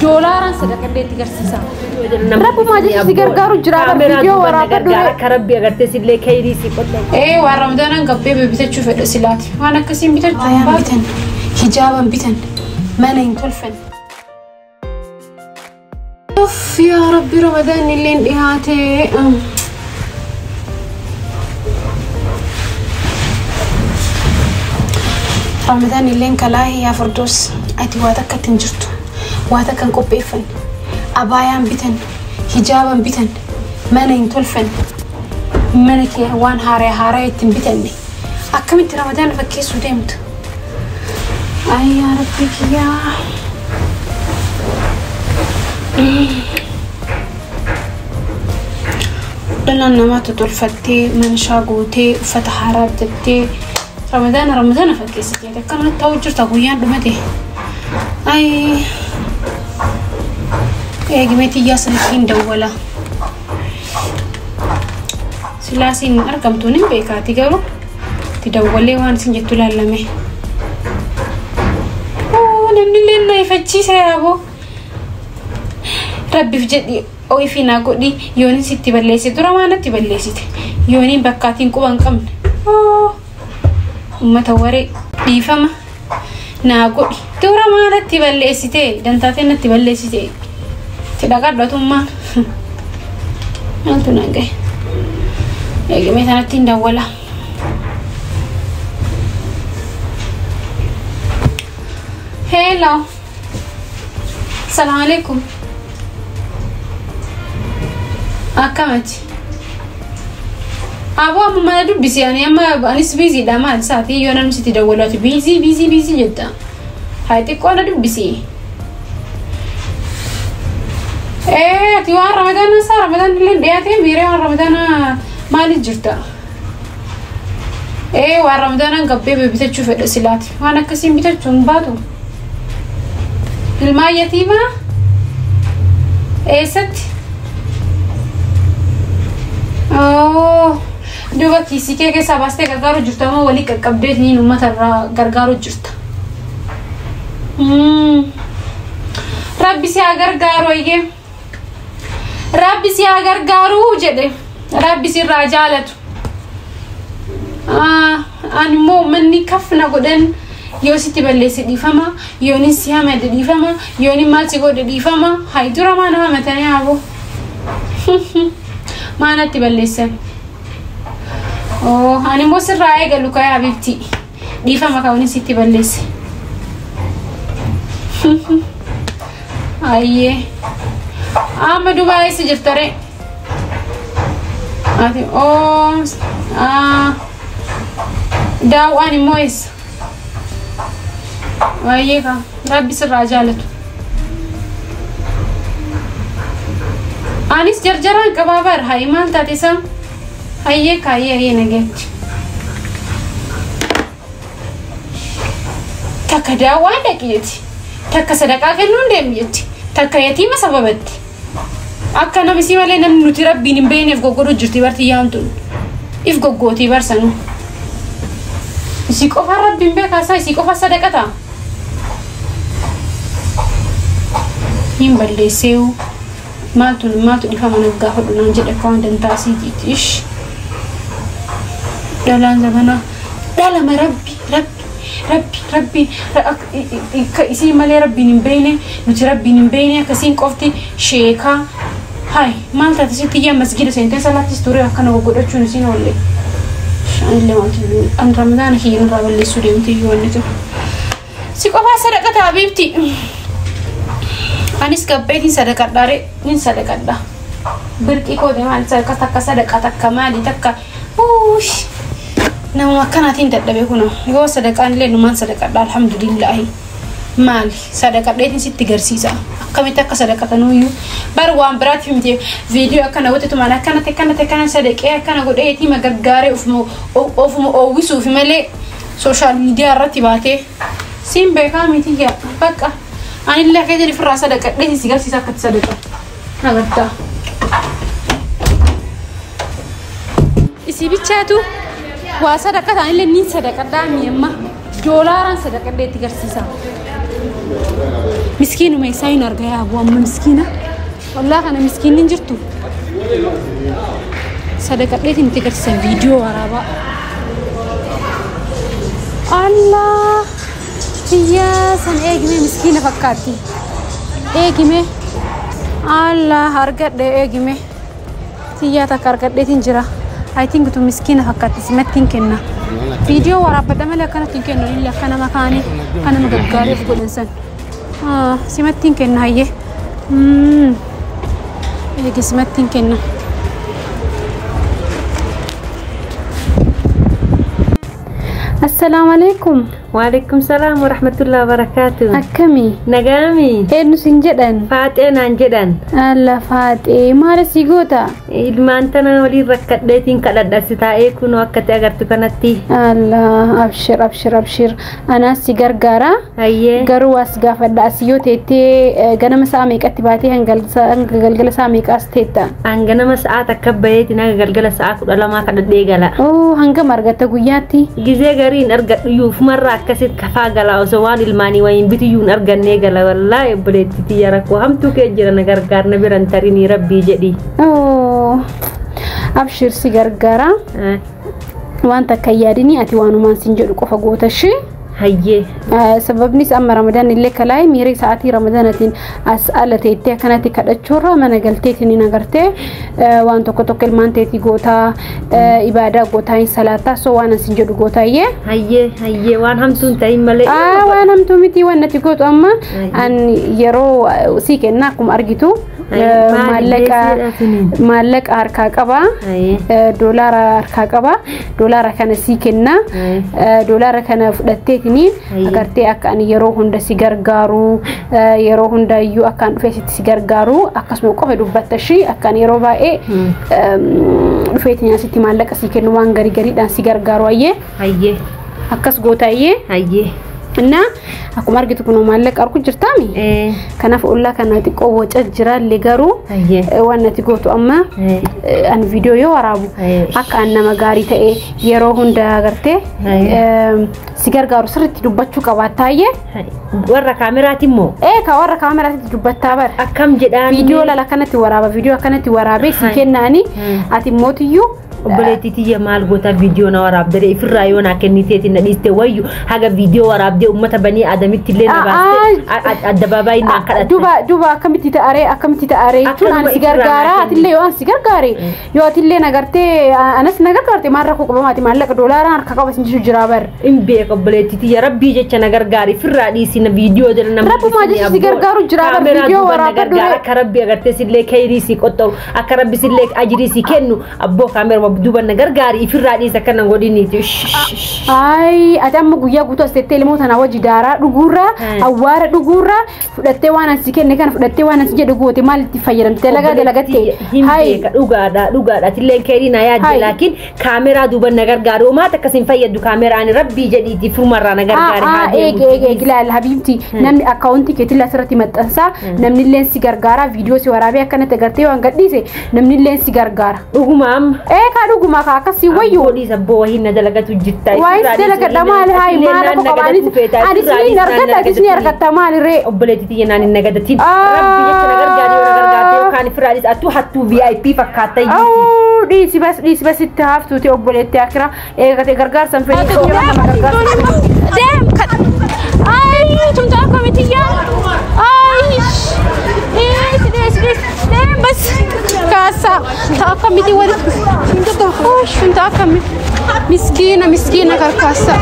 Doolaaraan sadaqadhee itti garsiisa. Rabbumaa jecha si gargaaru jira bar viidiyoo waraabadhu ree. Akka rabbi agartee sillee kayrii si qodha. Ee waan ramadaanaan gabbee bitachuu fedha silaati. Waan akkasiin bitachuu Ayaan bitan, hijaaban bitan, mana hin tolfan. Uff yaa rabbi ramadaan illeen dhiyaate. Ramadaan illeen kalaahii yaa Firdoos ati waa takka ittiin jirtu. Waa takka hin qopheeffanne. Abaayaan bitan, hijaaban bitan, mana hin tolfanne. Mana kee waan haaraa haaraa ittiin bitanne. Akkamitti ramadaan fakkeessuu deemtu? Ay yaa rabbi kiyyaa. Dhalaan namaa tolfattee mana ishaa gootee uffata haaraa bitattee ramadaana ramadaana fakkeessitee akkanumatti ta'uu jirta guyyaan dhumate. Ay eegimee xiyyaa sanatti dawwala. Silaasiin argamtuun hin beekaati garuu itti dawwalee waan isin jettu ilaallame. Namni illee na ifachiisa yaaboo. Rabbiif jedhi ooyifii naa godhi yooniin sitti balleesse dura waan natti balleessite yooniin bakkaatiin quba hin qabne. Uummata waree dhiifama naa godhi dura maa natti balleessite dantaatee natti balleessite itti dhaqadhatummaan maaltu naan gahe eegimee sanatti hin dawwala. Hello. Salaam alaikum. Akkamati? Aboo amma mana dubbisi ani amma anis biiziidha maal isaatii yoo namni sitti dawwalu ati biizii biizii biizii jetta. Haa xiqqoo na dubbisi. Ee ati waan ramadaana isaa ramadaan illee dhiyaatee miiree waan ramadaana maaliif jirta? Ee waan ramadaanaan gabbee bitachuu fedha silaati. Waan akkasiin bitachuu hin baatu. Ilmaan yatiimaa eessatti? Duuba kiisii kee keessaa baastee gargaaruu jirta moo walii qaqqabdee niin uummata irraa gargaaruu jirta? Rabbi si haa gargaaru ayyee. Rabbi si haa gargaaru jedhe. Rabbi si irraa jaalatu. Ani immoo uummanni kafna godhan yoo sitti balleesse dhiifama, yooniin si hamade dhiifama, yooniin maal si godhe dhiifama. Hayi dura maa nama hamatanii haaboo. Maa natti balleessan? Ani immoo sirraa eegalu ka'ee habibti. Dhiifama kaawwan sitti balleesse. Ayyee. Amma duuba eessa jirta ree? Ati daawwaan immoo eessa? Ayyee kaa rabbi sirraa jaalatu. Anis jarjaraan qabaa bar hayi maal taate isaa? Hayyee kaayyee hayyee nageetti. Takka daawwaan dhaqi jetti. Takka sadaqaa kennuun deemi jetti. Takka yatiima sababatti. Akka nama isii malee namni nuti rabbiin hin beekneef goggodhu jirti barti yaamtuun. If goggootii barsanu. Isii qofaan rabbiin beekaa isaa isii qofa sadaqata. Hin balleesseewu. Maaltu maaltu dhiifama naaf gaafadhu naan jedhe akka waan dantaa isiitiiti. Ish. Dhalaan zamanaa dhalama rabbi rabbi rabbi rabbi isii malee rabbiin hin beekne nuti rabbiin hin beekne akkasiin qofti sheekaa. Hai maal taate sitti iyyaa masgida seentee salaattis ture akkana goggodhachuun isiin oolle. Anillee maaltu an ramadaana kiyya nurraa balleessuu deemti iyyuu wanni ta'u. Si qofaa sadaqata habiibti. Anis gabbeetiin sadaqadhaa ree nin sadaqadha. Birqii kooti maali sadaqaa takka sadaqa takka maali takka uush. Nama akkanaatiin dadhabe kunoo yoo sadaqaan illee numaan sadaqadha alhamdulillaahi. Maali sadaqadheetiin sitti garsiisa akkamitti akka sadaqatanuyyuu bar waan biraatti miti viidiyoo akkana godhetumaan akkanatti akkanatti akkana sadaqee akkana godhee yatiima gargaaree ofuma oowwisuufi malee sooshaal miidiyaa irratti baatee siin beekaa miti yaa bakka anillee akka jedhi firraa sadaqadheetiin si garsiisa akkatti sadaqatu agartaa. Isii bichaatu waa sadaqata anillee niin sadaqadhaa mi amma doolaaraan sadaqadhee itti garsiisa. Miskiinuma isaa hin arga yaa abu amma miskiina. Wallaa kana miskiinni hin jirtu. Sadaqadheetiin itti agarsiisa viidiyoo waraabaa. Allah! Tiyyaa san eegime miskiina fakkaatti. Eegime. Allah argadhe eegime. Tiyyaa takka argadheetiin jira. I think tu miskiina fakkaatti simatti hin kenna. Viidiyoo waraabbadha malee akkanatti hin kennu illee akka nama kaanii akka nama gaggaariif godhan san. Simatti hin kenna hayyee. Eegi simatti hin kenna. Assalaamu alaikum. Waalaikum salaam wa rahmatullahi wa barakaatu. Akkami? Nagaami. Eenyu sin jedhan? Faaxee naan jedhan. Alla Faaxee maal si goota? Ilmaan tana waliin rakkadheetiin kadhadha si taa'ee kunoo akka ta'e agartu kanatti. Alla abshir abshir abshir anaas si gargaara. Hayyee. Garuu as gaafadha as yoo teettee ganama sa'a meeqatti baatee hanga galgala sa'a meeqaas teetta? An ganama sa'a takka baheetiin hanga galgala sa'a 12 kadhadhee gala. Oo hangam argatta guyyaatti? Gizee gariin argadhu yuufumarraa akkasit kafaa gala osoo waan ilmaanii wayiin bitiyyuu hin argannee gala wallaahi obboleettii tiyya rakkoo hamtuu kee jira na gargaar na biran tarinii rabbii jedhi. Oo abshir si gargaara. Waan takka hin yaadini ati waanumaan sin jedhu qofa goota ishee. Hayyee. Sababnis amma Ramadaan illee kalaa'e miirri sa'aatii Ramadaanatiin as ala teettee akkanatti kadhachuurra mana galteetiin hin agartee waan tokko tokko ilmaan teetii gootaa ibaadaa gootaa hin salaataa soo waan asin jedhu gootaayyee. Hayyee hayyee waan hamtuu hin ta'in malee. Waan hamtuu miti waan natti gootu amma an yeroo sii kenna akkuma argitu maallaqa harkaa qaba doolaara harkaa qaba doolaara kana sii kenna doolaara kana fudhatteetiniin agartee akka ani yeroo hunda si gargaaru yeroo hunda iyyuu akka ani dhufee sitti si gargaaru akkasuma qofa dubbatta ishii akka ani yeroo baay'ee dhufeetiin asitti maallaqa sii kennu waan garii gariidhaan si gargaaru ayyee Hayyee. akkas goota ayyee. Hayyee. እና akkuma argitu kun maallaqa argu jirtaami. Kanaaf ollaa kana xiqqoo waca jiraallee garuu waan natti gootu amma an viidiyoo yoo waraabu akka an nama gaarii ta'e yeroo hunda agartee si gargaaru sirriitti dubbachuu qabaattaayyee. Warra kaameraati immoo? Ka warra kaameraatti dubbattaa bara. Akkam jedhaan? Viidiyoo lala akkanatti waraaba viidiyoo akkanatti waraabee si kennaani ati mootiyyuu Obboleettii tiyya maal goota viidiyoo na waraabdee ifirraa yoo naa kenniteetiin na dhiiste wayyu haga viidiyoo waraabdee uummata banii adamitti illee na baaste addabaabaayii naan kadhatte. Duba duba akkamitti ta'aree akkamitti ta'aree jechuun ani si gargaara atillee yoo ani si gargaare yoo atillee na gartee anas na gargaarte maal rakkoo qaba maati maallaqa doolaaraan harka qaba sin jechuu jira bar. Hin beeku obboleettii tiyya rabbii jecha na gargaari ifirraa dhiisi na viidiyoo jala nama. Rabbumaa jecha si gargaaru jira bar viidiyoo waraabadhu. Akka rabbi agartee sillee kayrii si qottaru akka rabbi sillee ajirii si kennu abboo kaameraa duuba na gargaari ifirraa dhiisa akkana godhiniiti. Ay ati amma guyyaa guutuu as teettee ilmoo tanaa wajji daaraa dhuguurraa awwaara dhuguurraa fudhattee waan asi kenne kana fudhattee waan asi jedhu goote maal itti fayyadamte dalagaa dalagatte. Hin beeka dhugaadha dhugaadha atilleen keerii na yaadde laakiin kaameraa duuba na gargaaru homaata akkas hin fayyaddu kaameraan rabbii jedhiiti furumarraa na gargaari haa deemu. Eege eege eege ilaala habiibti namni akkaawuntii keetii asirratti maxxansaa namni illeen si gargaara viidiyoo si waraabee akkanatti agartee waan gadhiise namni illeen si gargaara. Dhuguma amma. Ee kaa dhuguma kaa akkasii wayyu. Dhiisa abboo wayii na dalagatu jirta. Waayis dalagadha maali hayi maal akka qabaanis anis ni argatta atis ni argatta maali ree. Obboleettii tiyya naan hin nagadatin. Rabbi jecha na gargaari yoo na gargaarte yookaan ifirraa dhiisa attuu hattuu VIP fakkaata iyyuu. Dhiisi bas dhiisi bas itti haftuuti obboleettii akira eegate gargaarsan fedhii yeroo nama gargaarsa. Deem kan. Ay tunta akkamitti yaa. Ay dhiisi dhiisi dhiisi deem bas kaasa ta akkamitti walitti tunta akkamitti miskiina miskiina karkaasa.